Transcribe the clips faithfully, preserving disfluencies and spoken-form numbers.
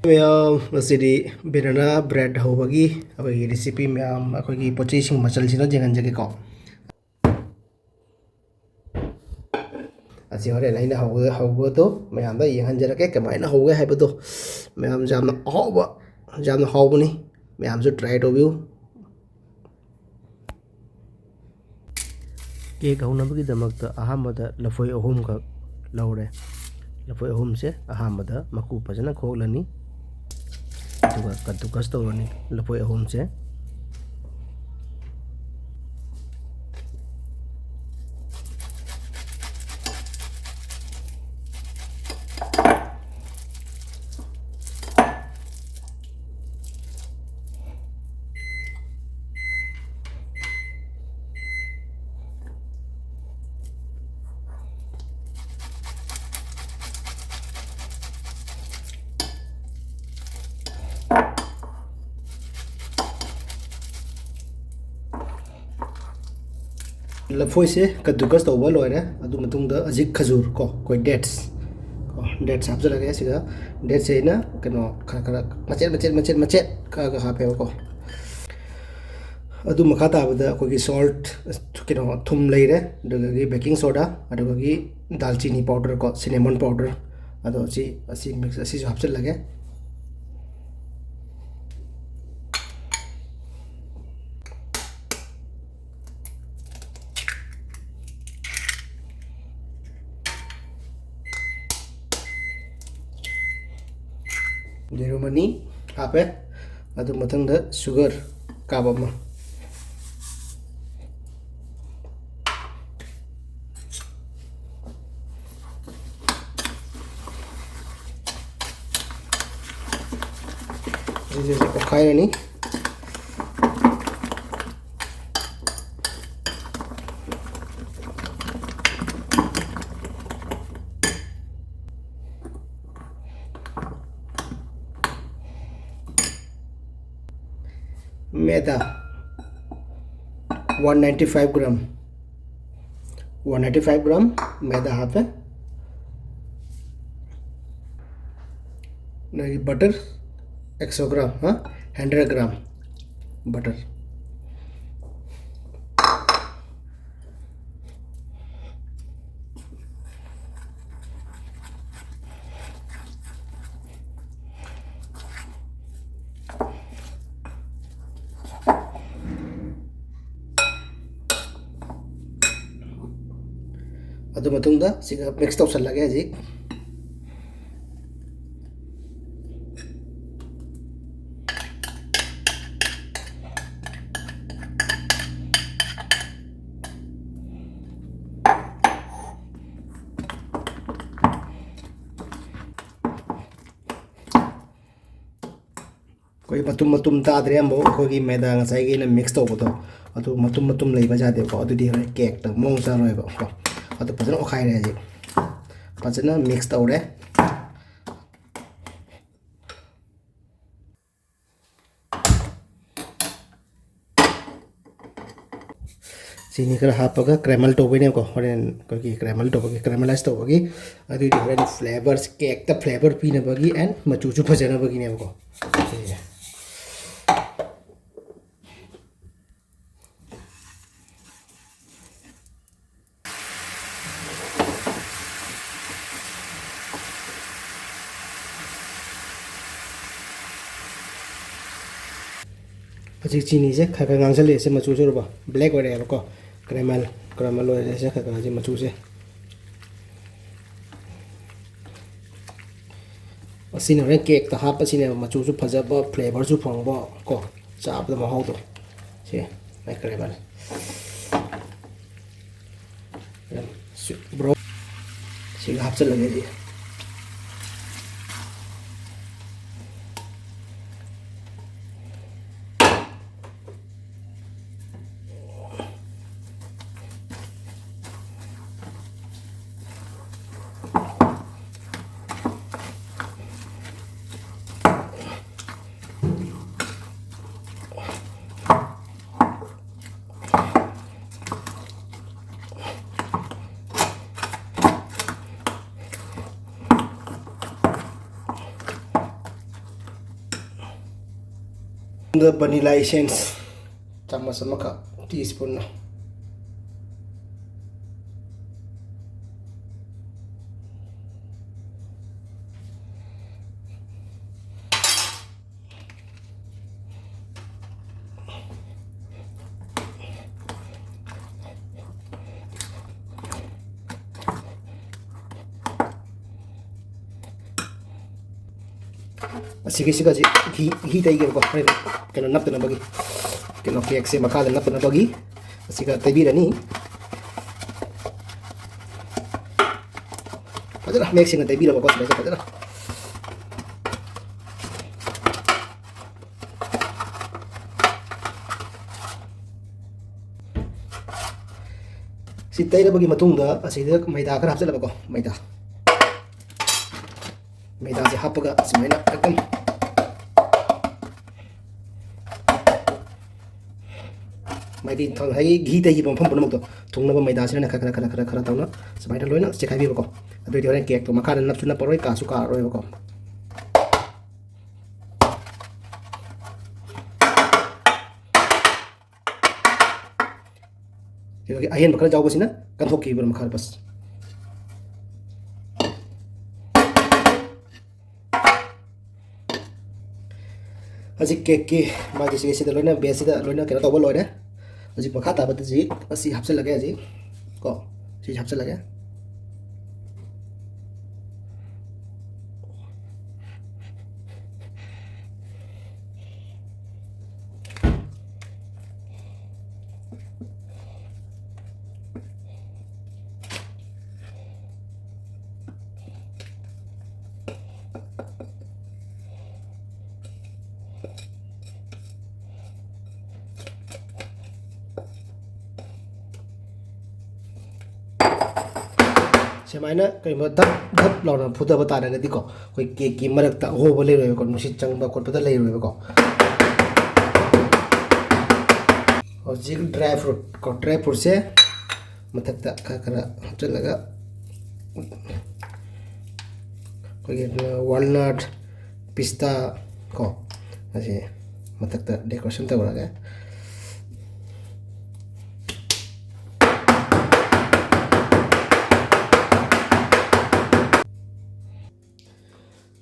ꯃꯌꯥꯝ, ꯉꯁꯤꯗꯤ banana bread ꯍꯧꯕꯒꯤ ꯑꯩꯈꯣꯏꯒꯤ recipe ꯃꯌꯥꯝ, ꯑꯩꯈꯣꯏꯒꯤ ꯄꯣꯠ ꯆꯩꯁꯤꯡ ꯃꯆꯜꯁꯤꯡꯗꯣ ꯌꯦꯡꯍꯟꯖꯒꯦꯀꯣ꯫ ꯑꯁꯤ ꯍꯣꯔꯦꯟ ꯑꯩꯅ ꯍꯧꯕ-, ꯍꯧꯕꯗꯣ ꯃꯌꯥꯝꯗ ꯌꯦꯡꯍꯟꯖꯔꯛꯀꯦ, ꯀꯃꯥꯏꯅ ꯍꯧꯒꯦ ꯍꯥꯏꯕꯗꯣ꯫ ꯃꯌꯥꯝꯁꯨ ꯌꯥꯝꯅ ꯑꯍꯥꯎꯕ, ꯌꯥꯝꯅ ꯍꯥꯎꯕꯅꯤ, ꯃꯌꯥꯝꯁꯨ try ꯇꯧꯕꯤꯌꯨ꯫ Cake ꯍꯧꯅꯕꯒꯤꯗꯃꯛꯇ ꯑꯍꯥꯟꯕꯗ ꯂꯐꯣꯏ ꯑꯍꯨꯝꯈꯛ ꯂꯧꯔꯦ꯫ ꯂꯐꯣꯏ ꯑꯍꯨꯝꯁꯦ ꯑꯍꯥꯟꯕꯗ ꯃꯀꯨ ꯐꯖꯅ ꯈꯣꯛꯂꯅꯤ, ꯑꯗꯨꯒ ꯀꯗꯨꯀꯁ ꯇꯧꯔꯅꯤ ꯂꯐꯣꯏ ꯑꯍꯨꯝꯁꯦ꯫ ꯂꯐꯣꯏꯁꯦ ꯀꯗꯨꯀꯁ ꯇꯧꯕ ꯂꯣꯏꯔꯦ꯫ ꯑꯗꯨ ꯃꯇꯨꯡꯗ ꯍꯧꯖꯤꯛ ꯈꯖꯨꯔ ꯀꯣ, ꯑꯩꯈꯣꯏ dates ꯀꯣ, dates ꯍꯥꯞꯆꯔꯒꯦ꯫ ꯁꯤꯗ datesꯁꯦ ꯑꯩꯅ ꯀꯩꯅꯣ ꯈꯔ ꯈꯔ ꯃꯆꯦꯠ ꯃꯆꯦꯠ ꯃꯆꯦꯠ ꯃꯆꯦꯠ ꯀꯛꯑꯒ ꯍꯥꯞꯄꯦꯕꯀꯣ꯫ ꯑꯗꯨ ꯃꯈꯥ ꯇꯥꯕꯗ ꯑꯩꯈꯣꯏꯒꯤ salt, ꯀꯩꯅꯣ, ꯊꯨꯝ ꯂꯩꯔꯦ, ꯑꯗꯨꯗꯒꯤ baking soda, ꯑꯗꯨꯗꯒꯤ ꯗꯥꯜꯆꯤꯅꯤ powder ꯀꯣ, cinnamon powder, ꯑꯗꯣ ꯁꯤ, ꯑꯁꯤ mix, ꯑꯁꯤꯁꯨ ꯍꯥꯞꯆꯤꯜꯂꯒꯦ꯫ ꯌꯦꯔꯨꯝ ꯑꯅꯤ ꯍꯥꯞꯄꯦ꯫ ꯑꯗꯨ ꯃꯊꯪꯗ sugar cup ꯑꯃ꯫ ꯑꯁꯤꯁꯦ ꯑꯣꯠꯈꯥꯏꯔꯅꯤ꯫ Maida, one ninety five gram, one ninety five gram maida ꯍꯥꯞꯄꯦ꯫ ꯅꯣꯏꯒꯤ butter ꯑꯦꯛ ꯁꯣ ꯒ꯭ꯔꯥꯝ, ꯍꯥ? Hundred gram butter꯫ ꯑꯗꯨ ꯃꯇꯨꯡꯗ ꯁꯤꯒ mix ꯇꯧꯁꯜꯂꯒꯦ ꯍꯧꯖꯤꯛ꯫ ꯑꯩꯈꯣꯏ ꯃꯇꯨꯝ ꯃꯇꯨꯝ ꯇꯥꯗ꯭ꯔꯦ ꯑꯃꯐꯥꯎ꯫ ꯑꯩꯈꯣꯏꯒꯤ ꯃꯦꯗꯥ ꯉꯁꯥꯏꯒꯤ ꯑꯩꯅ mix ꯇꯧꯕꯗꯣ, ꯑꯗꯨ ꯃꯇꯨꯝ ꯃꯇꯨꯝ ꯂꯩꯕ ꯌꯥꯗꯦꯕꯀꯣ꯫ ꯑꯗꯨꯗꯤ ꯍꯣꯔꯦꯟ ꯀꯦꯛꯇ ꯃꯑꯣꯡ ꯆꯥꯔꯣꯏꯕ ꯀꯣ꯫ ꯑꯗꯨ ꯐꯖꯅ ꯑꯣꯠꯈꯥꯏꯔꯦ ꯍꯧꯖꯤꯛ꯫ ꯐꯖꯅ mix ꯇꯧꯔꯦ꯫ ꯆꯤꯅꯤ ꯈꯔ ꯍꯥꯞꯄꯒ caramel ꯇꯧꯕꯩꯅꯦꯕꯀꯣ꯫ ꯍꯣꯔꯦꯟ ꯑꯩꯈꯣꯏꯒꯤ caramel ꯇꯧꯕꯒꯤ, caramelize ꯇꯧꯕꯒꯤ, ꯑꯗꯨꯏꯗꯤ ꯍꯣꯔꯦꯟ flavour, ꯀꯦꯛꯇ flavour ꯄꯤꯅꯕꯒꯤ and ꯃꯆꯨꯁꯨ ꯐꯖꯅꯕꯒꯤꯅꯦꯕꯀꯣ꯫ ꯁꯤꯁꯦ꯫ ꯍꯧꯖꯤꯛ ꯆꯤꯅꯤꯁꯦ ꯈꯔ ꯈꯔ ꯉꯥꯡꯁꯤꯜꯂꯛꯑꯦ꯫ ꯁꯦ ꯃꯆꯨꯁꯦ ꯎꯔꯕꯣ? Black ꯑꯣꯏꯔꯛꯑꯦꯕꯀꯣ꯫ Caramel, caramel ꯑꯣꯏꯔꯦ ꯁꯦ ꯈꯔ ꯈꯔ ꯍꯧꯖꯤꯛ ꯃꯆꯨꯁꯦ꯫ ꯑꯁꯤꯅ ꯍꯣꯔꯦꯟ ꯀꯦꯛꯇ ꯍꯥꯞꯄꯁꯤꯅꯦꯕ ꯃꯆꯨꯁꯨ ꯐꯖꯕ, flavourꯁꯨ ꯐꯪꯕ ꯀꯣ, ꯆꯥꯕꯗ ꯃꯍꯥꯎꯗꯣ꯫ ꯁꯦ, ꯃꯥꯏ caramel꯫ ꯕ꯭ꯔꯣ, ꯁꯤꯒ ꯍꯥꯞꯆꯤꯜꯂꯒꯦ ꯑꯩꯗꯤ꯫ Vanilla essence ꯆꯥꯃꯁ ꯑꯃꯈꯛ, teaspoon꯫ ꯑꯁꯤꯒꯤꯁꯤꯒꯁꯤ ꯘꯤ, ꯘꯤ ꯇꯩꯒꯦꯕꯀꯣ, ꯍꯣꯔꯦꯟ ꯀꯩꯅꯣ ꯅꯞꯇꯅꯕꯒꯤ, ꯀꯩꯅꯣ cakeꯁꯦ ꯃꯈꯥꯗ ꯅꯞꯇꯅꯕꯒꯤ ꯑꯁꯤꯒ ꯇꯩꯕꯤꯔꯅꯤ꯫ ꯐꯖꯅ ꯃꯌꯦꯛ ꯁꯦꯡꯅ ꯇꯩꯕꯤꯔꯕꯀꯣ, ꯁꯤꯗꯩꯁꯤꯗ ꯐꯖꯅ꯫ ꯁꯤ ꯇꯩꯔꯕꯒꯤ ꯃꯇꯨꯡꯗ ꯑꯁꯤꯗ ꯃꯩꯗꯥ ꯈꯔ ꯍꯥꯞꯆꯤꯜꯂꯕꯀꯣ, ꯃꯩꯗꯥ꯫ ꯃꯩꯗꯥꯁꯦ ꯍꯥꯞꯄꯒ ꯁꯨꯃꯥꯏꯅ ꯑꯦꯛꯗꯝ ꯃꯥꯒꯤ ꯊ-, ꯉꯁꯥꯏꯒꯤ ꯘꯤ ꯇꯩꯈꯤꯕ ꯃꯐꯝ ꯄꯨꯝꯅꯃꯛꯇꯣ ꯊꯨꯡꯅꯕ ꯃꯩꯗꯥꯁꯤꯅ ꯈꯔ, ꯈꯔ, ꯈꯔ, ꯈꯔ, ꯈꯔ ꯇꯧꯅ ꯁꯨꯃꯥꯏꯅ ꯂꯣꯏꯅ ꯆꯦꯈꯥꯏꯕꯤꯕꯀꯣ꯫ ꯑꯗꯨꯑꯣꯏꯗꯤ ꯍꯣꯔꯦꯟ cakeꯇꯣ ꯃꯈꯥꯗ ꯅꯞꯁꯨ ꯅꯞꯄꯔꯣꯏ, ꯀꯥꯁꯨ ꯀꯥꯔꯔꯣꯏꯕꯀꯣ꯫ ꯑꯗꯨꯒꯤ ꯑꯍꯦꯟꯕ ꯈꯔ ꯌꯥꯎꯕꯁꯤꯅ ꯀꯟꯊꯣꯛꯈꯤꯕ ꯃꯈꯥꯗ ꯕꯁ꯫ ꯍꯧꯖꯤꯛ cakeꯀꯤ ꯃꯥꯒꯤ ꯁꯤꯒꯤꯁꯤꯗ ꯂꯣꯏꯅ baseꯁꯤꯗ ꯂꯣꯏꯅ ꯀꯩꯅꯣ ꯇꯧꯕ ꯂꯣꯏꯔꯦ꯫ ꯍꯧꯖꯤꯛ ꯃꯈꯥ ꯇꯥꯕꯗ ꯍꯧꯖꯤꯛ ꯑꯁꯤ ꯍꯥꯞꯆꯤꯜꯂꯒꯦ ꯍꯧꯖꯤꯛ ꯀꯣ꯫ ꯁꯤꯁꯦ ꯍꯥꯞꯆꯤꯜꯂꯒꯦ꯫ ꯁꯨꯃꯥꯏꯅ ꯀꯔꯤꯒꯨꯝꯕ ꯙꯞ ꯙꯞ ꯂꯥꯎꯅ ꯐꯨꯊꯕ ꯇꯥꯔꯒꯗꯤꯀꯣ, ꯑꯩꯈꯣꯏ cakeꯀꯤ ꯃꯔꯛꯇ ꯑꯍꯣꯕ ꯂꯩꯔꯣꯏꯕꯀꯣ, ꯅꯨꯡꯁꯤꯠ ꯆꯪꯕ ꯈꯣꯠꯄꯗ ꯂꯩꯔꯣꯏꯕꯀꯣ꯫ ꯍꯧꯖꯤꯛ dry fruit ꯀꯣ, dry fruitꯁꯦ ꯃꯊꯛꯇ ꯈꯔ ꯈꯔ ꯍꯥꯞꯆꯤꯜꯂꯒ, ꯑꯩꯈꯣꯏꯒꯤ walnut, pista ꯀꯣ, ꯑꯁꯤ ꯃꯊꯛꯇ decoration ꯇꯧꯔꯒꯦ꯫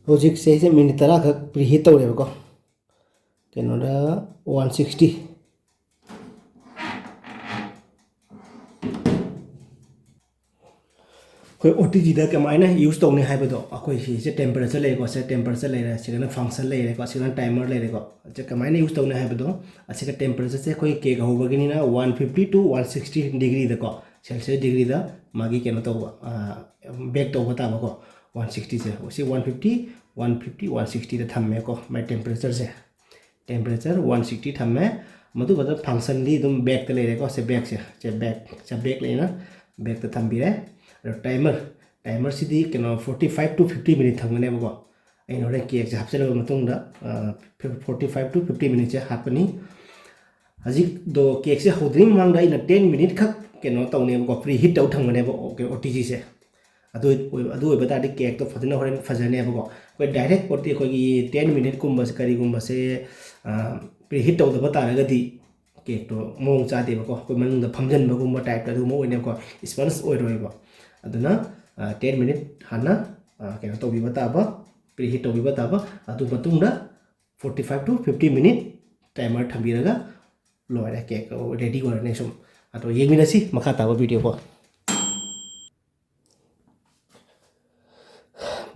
ꯍꯧꯖꯤꯛꯁꯦ ꯑꯩꯁꯦ ꯃꯤꯅꯤꯠ ꯇꯔꯥꯈꯛ preheat ꯇꯧꯔꯦꯕꯀꯣ꯫ ꯀꯩꯅꯣꯗ, one sixty꯫ ꯑꯩꯈꯣꯏ OTGꯗ ꯀꯃꯥꯏꯅ use ꯇꯧꯅꯤ ꯍꯥꯏꯕꯗꯣ, ꯑꯩꯈꯣꯏ ꯁꯤꯁꯦ temperature ꯂꯩꯔꯦꯀꯣ, ꯁꯤꯗ temperature ꯂꯩꯔꯦ, ꯁꯤꯗꯅ function ꯂꯩꯔꯦꯀꯣ, ꯁꯤꯗꯅ timer ꯂꯩꯔꯦꯀꯣ꯫ ꯁꯤ ꯀꯃꯥꯏꯅ use ꯇꯧꯅꯤ ꯍꯥꯏꯕꯗꯣ, ꯑꯁꯤꯒ temperatureꯁꯦ ꯑꯩꯈꯣꯏ cake ꯍꯧꯕꯒꯤꯅꯤꯅ one fifty to one sixty degreeꯗꯀꯣ, Celsius degreeꯗ ꯃꯥꯒꯤ ꯀꯩꯅꯣ ꯇꯧꯕ, bake ꯇꯧꯕ ꯇꯥꯕꯀꯣ꯫ One sixtyꯁꯦ, ꯁꯤ one fifty, one fifty, one sixtyꯗ ꯊꯝꯃꯦꯀꯣ, ꯃꯥꯏ temperatureꯁꯦ꯫ Temperature one sixty ꯊꯝꯃꯦ꯫ ꯃꯗꯨ ꯈꯛꯇ functionꯗꯤ ꯑꯗꯨꯝ bakeꯇ ꯂꯩꯔꯦꯀꯣ꯫ ꯁꯦ bakeꯁꯦ, ꯁꯦ bake, ꯁꯦ bake ꯂꯩꯅ bakeꯇ ꯊꯝꯕꯤꯔꯦ꯫ ꯑꯗꯣ timer, timerꯁꯤꯗꯤ ꯀꯩꯅꯣ forty five to fifty minute ꯊꯝꯒꯅꯦꯕꯀꯣ꯫ ꯑꯩꯅ ꯍꯣꯔꯦꯟ cakeꯁꯦ ꯍꯥꯞꯆꯤꯜꯂꯕ ꯃꯇꯨꯡꯗ forty five to fifty minuteꯁꯦ ꯍꯥꯞꯀꯅꯤ꯫ ꯍꯧꯖꯤꯛꯇꯣ cakeꯁꯦ ꯍꯧꯗ꯭ꯔꯤꯉꯩ ꯃꯃꯥꯡꯗ ꯑꯩꯅ ten minute ꯈꯛ ꯀꯩꯅꯣ ꯇꯧꯅꯦꯕꯀꯣ, preheat ꯇꯧ ꯊꯝꯒꯅꯦꯕ OTGꯁꯦ꯫ ꯑꯗꯨ ꯑꯣꯏ-, ꯑꯗꯨ ꯑꯣꯏꯕ ꯇꯥꯔꯗꯤ cakeꯇꯣ ꯐꯖꯅ ꯍꯣꯔꯦꯟ ꯐꯖꯅꯦꯕꯀꯣ꯫ ꯑꯩꯈꯣꯏ direct ꯑꯣꯇꯤ ꯑꯩꯈꯣꯏꯒꯤ ten minuteꯀꯨꯝꯕꯁꯦ, ꯀꯔꯤꯒꯨꯝꯕꯁꯦ, preheat ꯇꯧꯗꯕ ꯇꯥꯔꯒꯗꯤ cakeꯇꯣ ꯃꯑꯣꯡ ꯆꯥꯗꯦꯕꯀꯣ꯫ ꯑꯩꯈꯣꯏ ꯃꯅꯨꯡꯗ ꯐꯝꯖꯟꯕꯒꯨꯝꯕ typeꯇ ꯑꯗꯨꯒꯨꯝꯕ ꯑꯣꯏꯅꯀꯣ, sponge ꯑꯣꯏꯔꯣꯏꯕ꯫ ꯑꯗꯨꯅ ten minute ꯍꯥꯟꯅ ꯀꯩꯅꯣ ꯇꯧꯕꯤꯕ ꯇꯥꯕ, preheat ꯇꯧꯕꯤꯕ ꯇꯥꯕ꯫ ꯑꯗꯨ ꯃꯇꯨꯡꯗ forty five to fifty minute timer ꯊꯝꯕꯤꯔꯒ ꯂꯣꯏꯔꯦ, cake ready ꯑꯣꯏꯔꯅꯤ ꯁꯨꯝ꯫ ꯑꯗꯣ ꯌꯦꯡꯃꯤꯟꯅꯁꯤ ꯃꯈꯥ ꯇꯥꯕ videoꯀꯣ꯫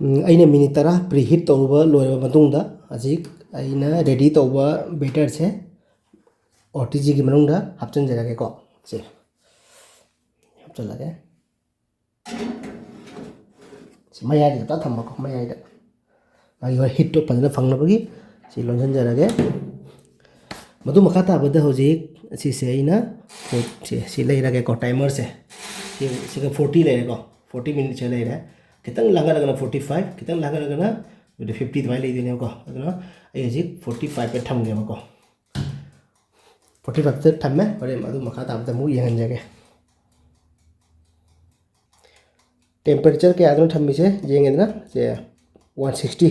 ꯎꯝ, ꯑꯩꯅ ꯃꯤꯅꯤꯠ ꯇꯔꯥ preheat ꯇꯧꯔꯨꯕ ꯂꯣꯏꯔꯕ ꯃꯇꯨꯡꯗ, ꯍꯧꯖꯤꯛ ꯑꯩꯅ ready ꯇꯧꯕ batterꯁꯦ OTGꯒꯤ ꯃꯅꯨꯡꯗ ꯍꯥꯞꯆꯤꯟꯖꯔꯒꯦꯀꯣ꯫ ꯁꯦ, ꯍꯥꯞꯆꯤꯜꯂꯒꯦ꯫ ꯁꯤ ꯃꯌꯥꯏꯗ ꯈꯛꯇ ꯊꯝꯕꯀꯣ, ꯃꯌꯥꯏꯗ꯫ ꯃꯥꯒꯤ ꯍꯣꯏ heatꯇꯣ ꯐꯖꯅ ꯐꯪꯅꯕꯒꯤ ꯁꯤ ꯂꯣꯟꯁꯤꯟꯖꯔꯒꯦ꯫ ꯃꯗꯨ ꯃꯈꯥ ꯇꯥꯕꯗ ꯍꯧꯖꯤꯛ ꯁꯤꯁꯦ ꯑꯩꯅ ꯁꯤ, ꯁꯤ ꯂꯩꯔꯒꯦꯀꯣ, timerꯁꯦ꯫ ꯁꯤ, ꯁꯤꯒ forty ꯂꯩꯔꯦꯀꯣ, forty minuteꯁꯦ ꯂꯩꯔꯦ꯫ ꯈꯤꯇꯪ ꯂꯥꯡꯒꯠꯂꯒꯅ forty five, ꯈꯤꯇꯪ ꯂꯥꯡꯒꯠꯂꯒꯅ fifty ꯑꯗꯨꯃꯥꯏꯅ ꯂꯩꯗꯣꯏꯅꯦꯕꯀꯣ꯫ ꯑꯗꯨꯅ ꯑꯩ ꯍꯧꯖꯤꯛ forty fiveꯇ ꯊꯝꯒꯦꯕꯀꯣ꯫ Forty fiveꯇ ꯊꯝꯃꯦ꯫ ꯍꯣꯔꯦꯟ ꯑꯗꯨ ꯃꯈꯥ ꯇꯥꯕꯗ ꯑꯃꯨꯛ ꯌꯦꯡꯍꯟꯖꯒꯦ꯫ Temperature ꯀꯌꯥꯗꯅꯣ ꯊꯝꯃꯤꯁꯦ ꯌꯦꯡꯉꯦꯗꯅ, ꯁꯦ, one sixty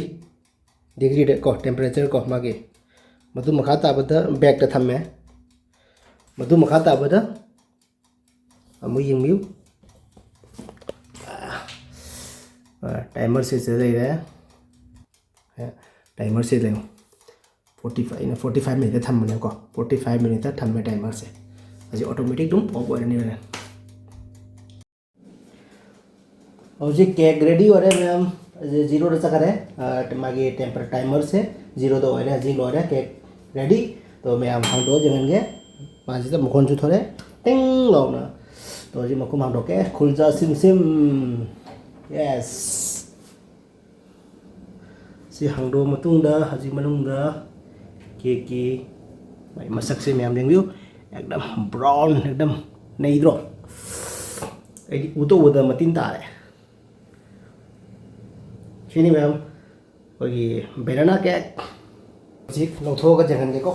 degreeꯗ ꯀꯣ, temperature ꯀꯣ, ꯃꯥꯒꯤ ꯃꯗꯨ ꯃꯈꯥ ꯇꯥꯕꯗ ꯕꯦꯛꯇ ꯊꯝꯃꯦ꯫ ꯃꯗꯨ ꯃꯈꯥ ꯇꯥꯕꯗ ꯑꯃꯨꯛ ꯌꯦꯡꯕꯤꯌꯨ꯫ ꯇꯥꯏꯃꯔꯁꯦ ꯁꯤꯗ ꯂꯩꯔꯦ꯫ ꯇꯥꯏꯃꯔꯁꯦ ꯂꯩꯌꯨ꯫ ꯐꯣꯔꯇꯤ ꯐꯥꯏꯚ, ꯑꯩꯅ ꯐꯣꯔꯇꯤ ꯐꯥꯏꯚ ꯃꯤꯅꯤꯠꯇ ꯊꯝꯕꯅꯦꯀꯣ꯫ ꯐꯣꯔꯇꯤ ꯐꯥꯏꯚ ꯃꯤꯅꯤꯠꯇ ꯊꯝꯃꯦ ꯇꯥꯏꯃꯔꯁꯦ꯫ ꯍꯧꯖꯤꯛ ꯑꯣꯇꯣꯃꯦꯇꯤꯛ ꯑꯗꯨꯝ ꯑꯣꯐ ꯑꯣꯏꯔꯅꯤ ꯍꯣꯔꯦꯟ꯫ ꯍꯧꯖꯤꯛ ꯀꯦꯛ ꯔꯦꯗꯤ ꯑꯣꯏꯔꯦ ꯃꯌꯥꯝ꯫ ꯖꯤꯔꯣꯗ ꯆꯠꯈꯔꯦ꯫ ꯑ, ꯃꯥꯒꯤ ꯇꯦꯝꯄꯔ ꯇꯥꯏꯃꯔꯁꯦ ꯖꯤꯔꯣꯗ ꯑꯣꯏꯔꯦ꯫ ꯍꯧꯖꯤꯛ ꯂꯣꯏꯔꯦ ꯀꯦꯛ ꯔꯦꯗꯤ꯫ ꯇꯣ ꯃꯌꯥꯝ ꯍꯥꯡꯗꯣꯛꯑ ꯌꯦꯡꯍꯟꯒꯦ꯫ ꯃꯥꯁꯤꯗ ꯃꯈꯣꯟꯁꯨ ꯊꯣꯔꯛꯑꯦ ꯇꯤꯡ ꯂꯥꯎꯅ꯫ ꯇꯣ ꯍꯧꯖꯤꯛ ꯃꯈꯨꯝ ꯍꯥꯡꯗꯣꯛꯀꯦ꯫ ꯈꯨꯜꯖꯥ ꯁꯤꯝ ꯁꯤꯝ꯫ ꯌꯦꯁ꯫ ꯁꯤ ꯍꯥꯡꯗꯣꯛꯑ ꯃꯇꯨꯡꯗ ꯍꯧꯖꯤꯛ ꯃꯅꯨꯡꯗ ꯀꯦꯛꯀꯤ ꯃꯥꯒꯤ ꯃꯁꯛꯁꯦ ꯃꯌꯥꯝ ꯌꯦꯡꯕꯤꯌꯨ꯫ ꯑꯦꯛꯗꯝ ꯕ꯭ꯔꯥꯎꯟ, ꯑꯦꯛꯗꯝ ꯅꯩꯗ꯭ꯔꯣ? ꯑꯩꯗꯤ ꯎ ꯇꯧꯕꯗ ꯃꯇꯤꯟ ꯇꯥꯔꯦ꯫ ꯁꯤꯅꯤ ꯃꯌꯥꯝ ꯑꯩꯈꯣꯏꯒꯤ ꯕꯦꯅꯥꯅꯥ ꯀꯦꯛ꯫ ꯍꯧꯖꯤꯛ ꯂꯧꯊꯣꯛꯑꯒ ꯌꯦꯡꯍꯟꯒꯦꯀꯣ꯫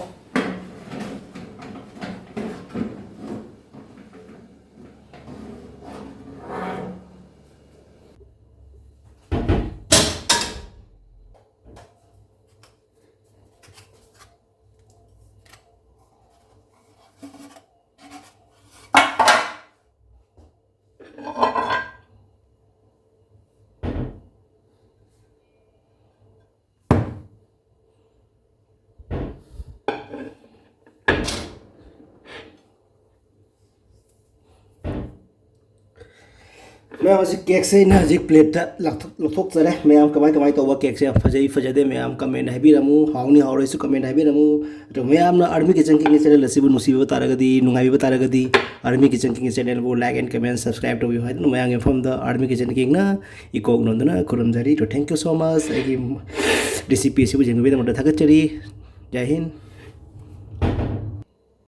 ꯃꯌꯥꯝ, ꯍꯧꯖꯤꯛ ꯀꯦꯛꯁꯦ ꯑꯩꯅ ꯍꯧꯖꯤꯛ ꯄ꯭ꯂꯦꯠꯇ ꯂꯧꯊꯣꯛ-, ꯂꯧꯊꯣꯛꯆꯔꯦ꯫ ꯃꯌꯥꯝ, ꯀꯃꯥꯏ, ꯀꯃꯥꯏꯅ ꯇꯧꯕ ꯀꯦꯛꯁꯦ? ꯐꯖꯩ ꯐꯖꯗꯦ ꯃꯌꯥꯝ ꯀꯃꯦꯟ ꯍꯥꯏꯕꯤꯔꯝꯃꯨ꯫ ꯍꯥꯎꯅꯤ ꯍꯥꯎꯔꯣꯏꯁꯨ ꯀꯃꯦꯟ ꯍꯥꯏꯕꯤꯔꯝꯃꯨ꯫ ꯑꯗꯣ ꯃꯌꯥꯝꯅ ꯑꯥꯔꯃꯤ ꯀꯤꯆꯟ ꯀꯤꯡꯒꯤ ꯆꯦꯅꯦꯜ ꯑꯁꯤꯕꯨ ꯅꯨꯡꯁꯤꯕꯤꯕ ꯇꯥꯔꯒꯗꯤ, ꯅꯨꯡꯉꯥꯏꯕꯤꯕ ꯇꯥꯔꯒꯗꯤ, ꯑꯥꯔꯃꯤ ꯀꯤꯆꯟ ꯀꯤꯡꯒꯤ ꯆꯦꯅꯦꯜꯕꯨ like and comment, subscribe ꯇꯧꯕꯤꯌꯨ ꯍꯥꯏꯗꯨꯅ ꯃꯌꯥꯝꯒꯤ ꯃꯐꯝꯗ ꯑꯥꯔꯃꯤ ꯀꯤꯆꯟ ꯀꯤꯡꯅ ꯏꯀꯣꯛ ꯅꯣꯟꯗꯨꯅ ꯈꯨꯔꯨꯝꯖꯔꯤ꯫ ꯑꯗꯣ thank you so much꯫ ꯑꯩꯒꯤ recipe ꯑꯁꯤꯕꯨ ꯌꯦꯡꯕꯤꯕꯒꯤꯗꯃꯛꯇ ꯊꯥꯒꯠꯆꯔꯤ꯫ ꯖꯥꯏ ꯍꯤꯟ꯫